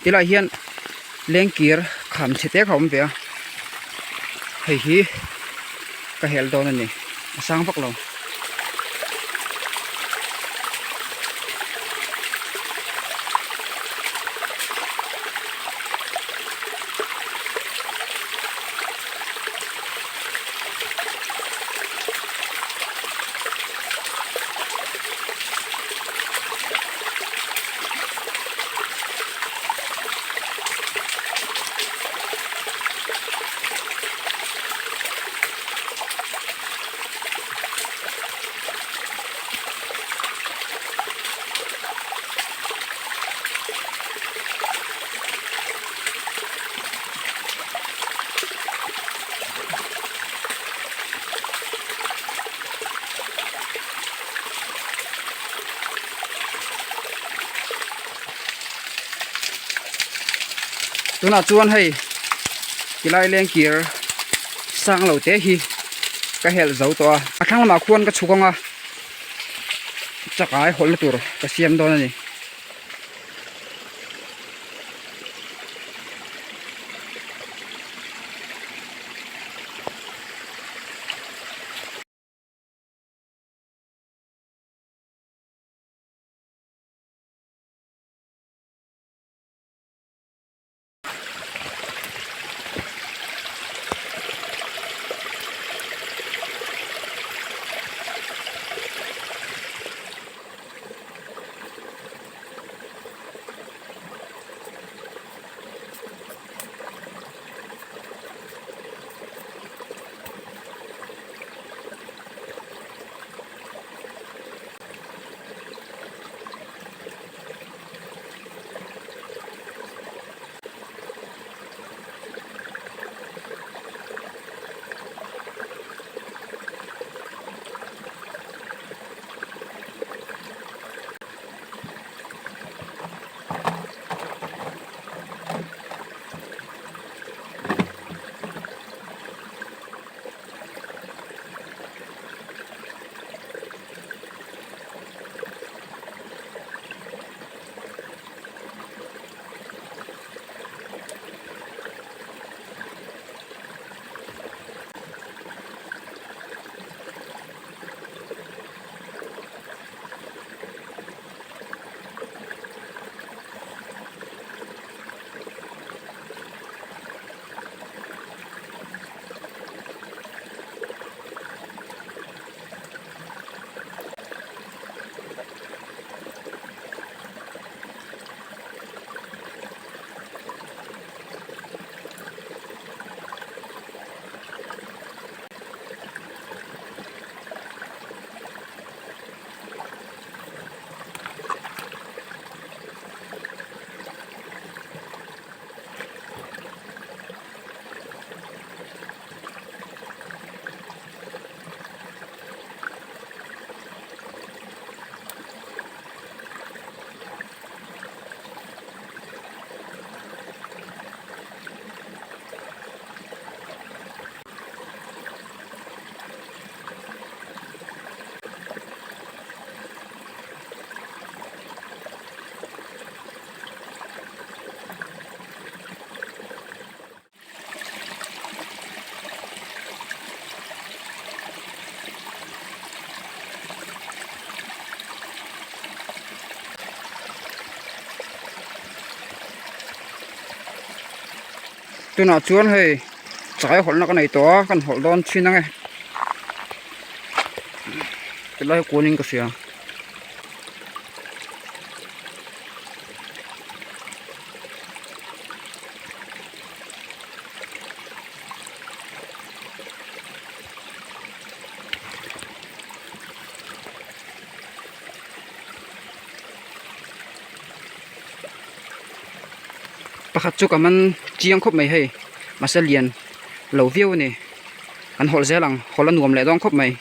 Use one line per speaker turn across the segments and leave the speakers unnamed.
Tilaiah hian lengkir kham chhe te kha a awm ve a hei hi ka helh dawn a ni a sang vak lo. Tunah chuan hei tilai lengkir sang lo te hi ka helh zo tawh a a thlang lamah khuan ka chhuk ang a chakai hawlhna tur ka siam dawn a ni. Tunah chuan hei chai hawlhna ka nei tawh a kan hawlh dawn thin ang e tilai hi kunin ka hria. Pakhat chu ka man chiang khawp mai hei mahse lian lo viau a ni an hawlh zel ang hawlh a nuam leh dawn khawp mai.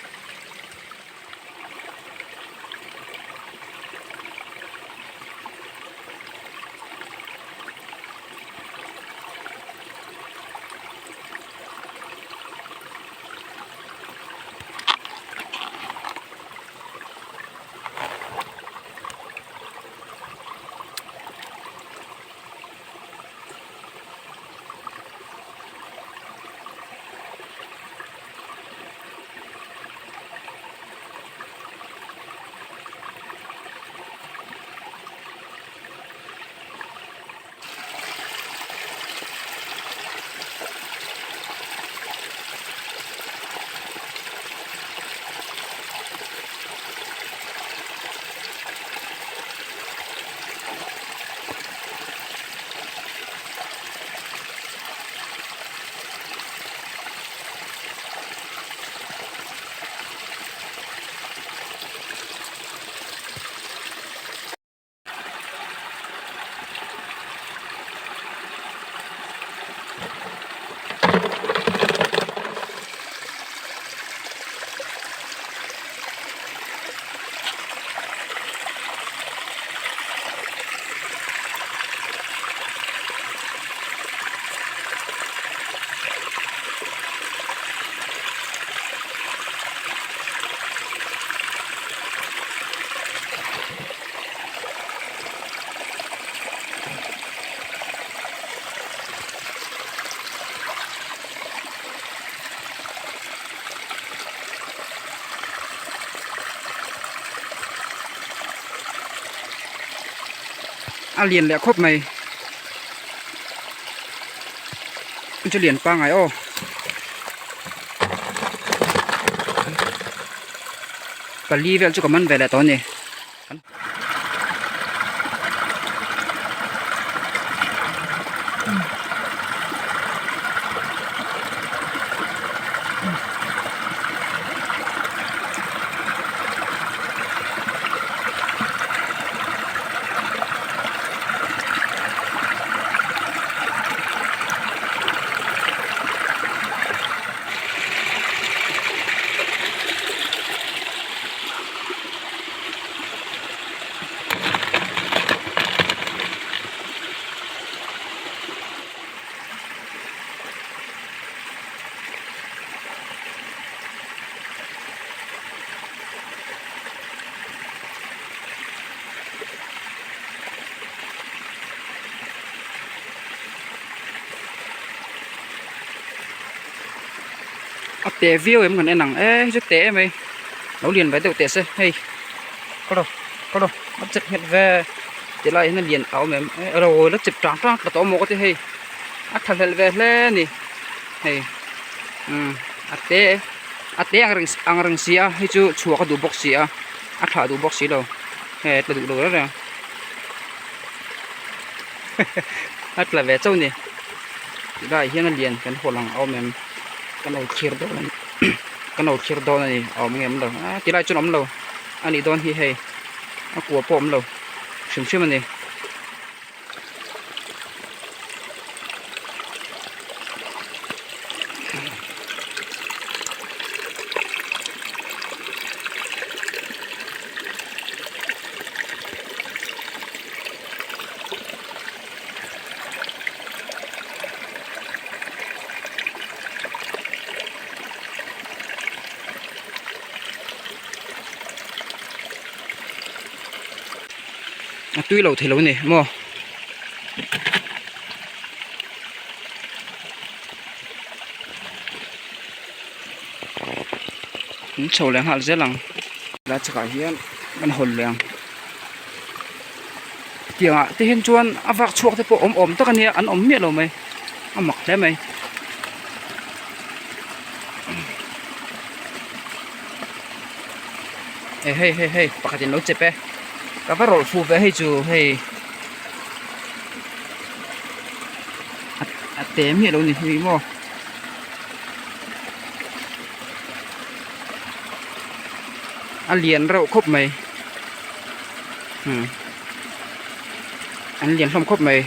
A lian leh khawp mai. Chu lian pangai aw. Pali vel chu ka man ve leh tawh a ni. A teh viau em kan en ang e hei chu teh em mai lo lian ve deuh teh se hei ka rawh ka rawh a chep nghet ve ti lai hian a lian a awm em e ro la chep tang tang tlat a awm maw ka ti hei a tha hlelh ve hle a ni hei umm a te a te ang reng ang reng si a hei chu chhuah ka duh bawk si a a thlah duh bawk si lo hei a tla duh lo reng reng a tla ve chauh a ni tilaiah hian a lian kan haw lang a awm em kan lo thlir dawn a ni kan lo thlir dawn a ni a awm ngem lo a tilai chuan a awm lo a nih dawn hi hei a kua pawh a awm lo hrim hrim a ni. A tui lo thei lo a ni maw. An chho leh nghal zel ang helai chhakah hian kan hawn leh ang tiangah te hian chuan a vak chhuak te pawh awm awm tak a nia an awm miah lo mai a mak hle mai. E hei hei hei pakhat in lo chep e ka va rawlh fuh ve hei chu hei a te miah lo ni hi maw. A lian reuh khawp mai umm an lian hlawm khawp mai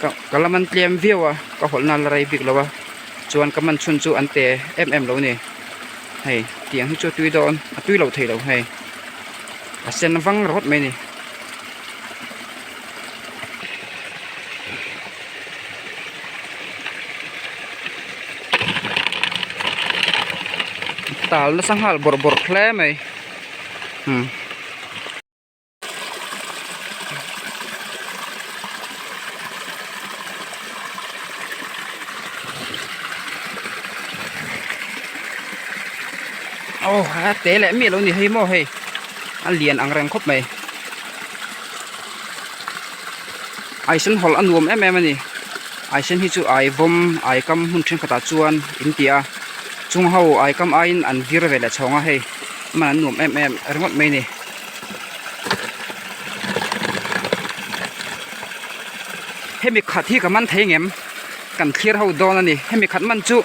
ka ka la man tlem viau a ka hawlh na la rei bik lo a chuan ka man chhun chu an te em em lo a ni hei tiang hi chu a tui dawn a tui lo thei lo hei a sen vang rawt mai a ni. Tal nasa nghal bawrh bawrh hle mai umm. Aw a te leh miah lo ni hei maw hei a lian ang reng khawp mai. Aisen hawlh a nuam em em a ni aisen hi chu ai vawm ai kam hmun thenkhatah chuan in ti a chung ho ai kam aiin an vir ve leh chhawng a hei hman an nuam em em ringawt mai a ni. Hemi khat hi ka man thei ngem kan thlir ho dawn a ni hemi khat man chu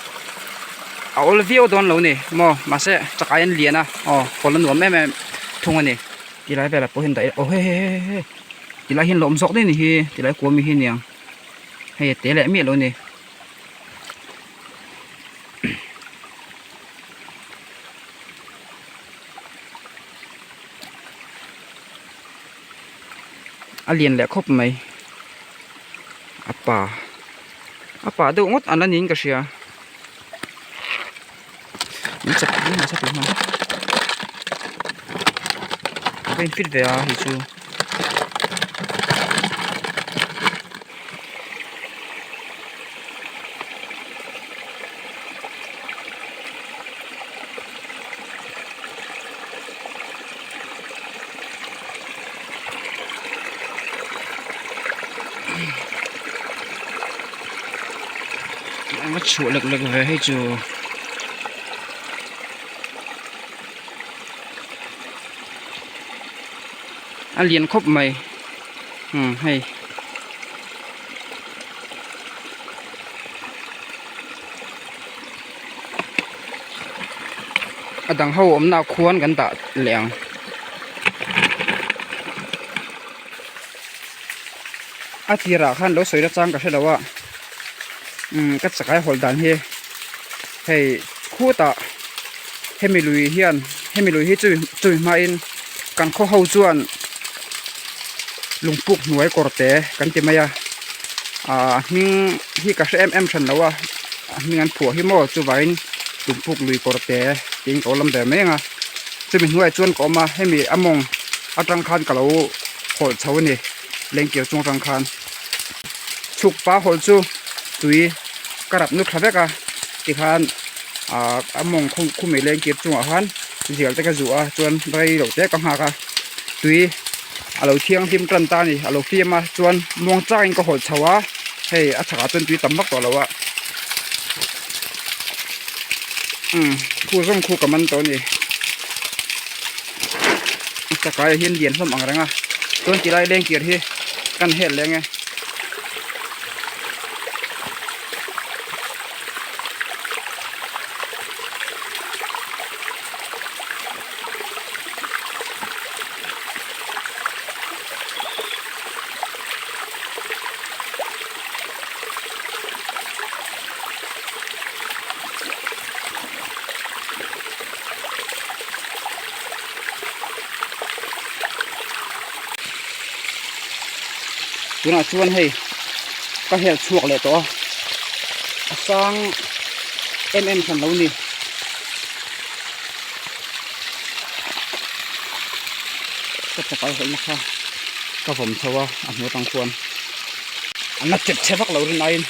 a awl viau dawn lo a ni maw mahse chakai an lian a aw hawlh a nuam em em thung a ni. Tilai velah pawh hian dah ila aw hei hei hei hei tilai hian lawm zawk daih a ni hi tilai kua mi hi aniang hei a te leh miah lo a ni. A lian leh khawp mai a pa a pa deuh ngawt an la niin ka hria. Min chak hle mai sa tih hman ka in fit ve a hei chu. chhuah lek lek ve hei chu. A lian khawp mai umm hei. A dang ho awmna ah khuan kan dah leh ang. A tirah khan lo sawi nachang ka hre lo a umm ka chakai hawlh dan hi hei khutah hemi lui hian hemi lui hi chu chumi hmain kan khaw ho chuan lungpuk hnuai kawr te kan ti mai a ahh hming hi ka hre em em hran lo a a hming an phuah hi maw chuvangin lungpuk lui kawr te tiin ka awm ve mai ang a chumi hnuaiah chuan ka awm a hemi a mawng atang khan ka lo hawlh chho a ni lengkir chung atang khan chhuk pa hawlh chu tui ka rap nu tha vek a tikhan ahh a mawng khumi lengkir chungah khan zial te ka zuh a chuan rei loh te ka nghak a tui a lo thianghlim tan ta a ni a lo fiam a chuan muang changin ka hawlh chho a hei a chhakah chuan tui tam vak tawh lo a umm khu zawng khu ka man tawh a ni chakai ah hian lian hlawm ang reng a chuan tilai lengkir hi kan hel leng e. Tunah chuan hei ka hel chhuak leh tawh a a sang em em hran lo ni. Ka chakai hawlhna kha ka vawm chho a a hnu atang khuan an la chep chhe vak lo rin aiin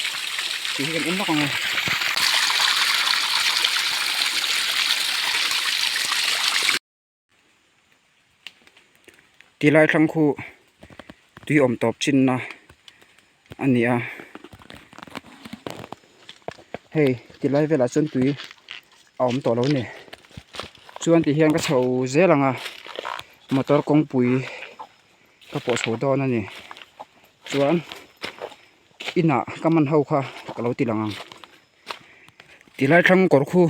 tih hi kan en vak ang e. Ti lai thlang khu tui awm tawp chinna a ni a hei ti lai velah chuan tui a awm tawh lo a ni chuan ti hian ka chho zel ang a motor kawngpui ka pawh chho dawn a ni chuan inah ka man ho kha ka lo ti lang ang. Tilai thlang kawr khu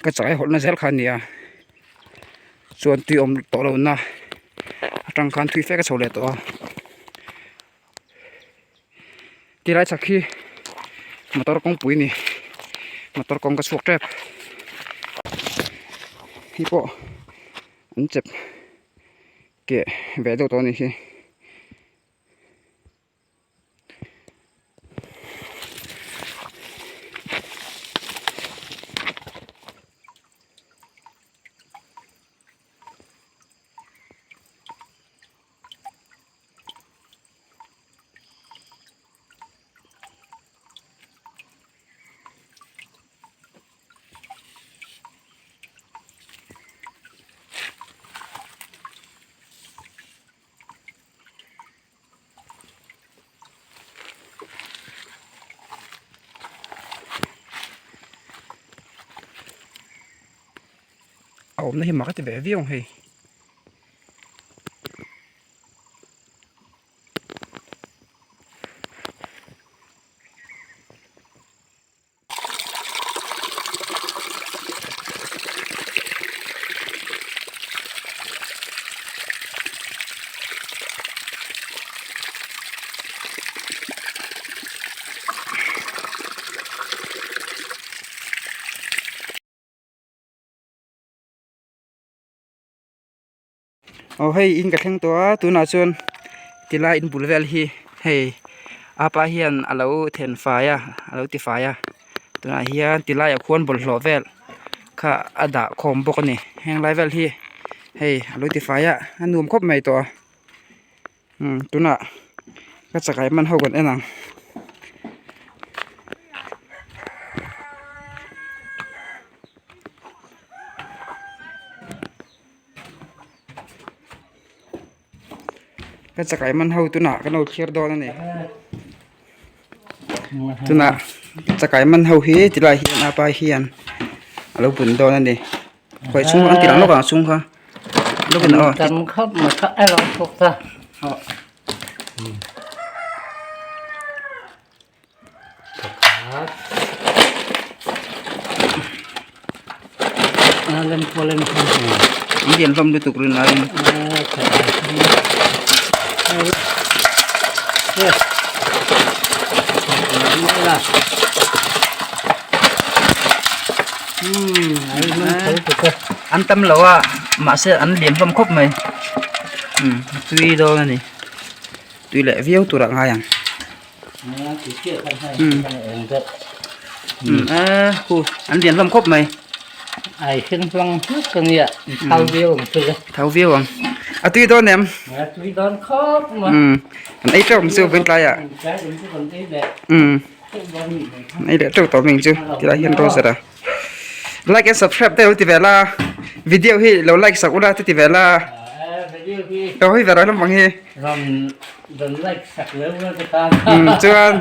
ka chakai hawlhna zel kha a ni a chuan tui awm tawh lohna atang khan thui fe ka chho leh tawh a tilai chhak hi motor kawngpui a ni motor kawng ka chhuak tep hei pawh an chep keh ve deuh tawh a nih hi. A awmna hi mak a ti ve viau ang hei. Aw hei in ka thleng tawh a tunah chuan tilai in bul vel hi hei apa hian a lo then fai a a lo ti fai a tunah hian tilaiah khuan bawlhhlawh vel kha a dah khawm bawk a ni heng lai vel hi hei a lo ti fai a a nuam khawp mai tawh a umm tunah ka chakai man ho kan en ang. Ka chakai man ho tunah kan lo thlir dawn a ni tunah. Chakai man ho hi ti lai hian apa hian a lo bun dawn a ni. Khawi chhung an ti lang lawk ang chhung kha. Lawk in aw.
Tam khawp mai kha a lo thawk ta.
An lian hlawm lutuk rin aiin. An tam lo a mahse an lian hlawm khawp mai umm tui dawn a ni tui leh viau turah ngai ang. Umm a hu an lian hlawm khawp mai.
Ai hring hlang hluk ka nia thau viau ang chu le.
Thau viau ang. A tui dawn em?
A tui dawn khawp mai.
Umm an ei teuh ang chu vawiin tlaiah. Umm an ei leh teuh tawh mai ang chu tilai hian rose a. Like and subscribe te lo ti ve la video hi lo like sak ula te ti ve la. Lo hawi ve rawh hlawm ang hi.
Ram
Umm chuan.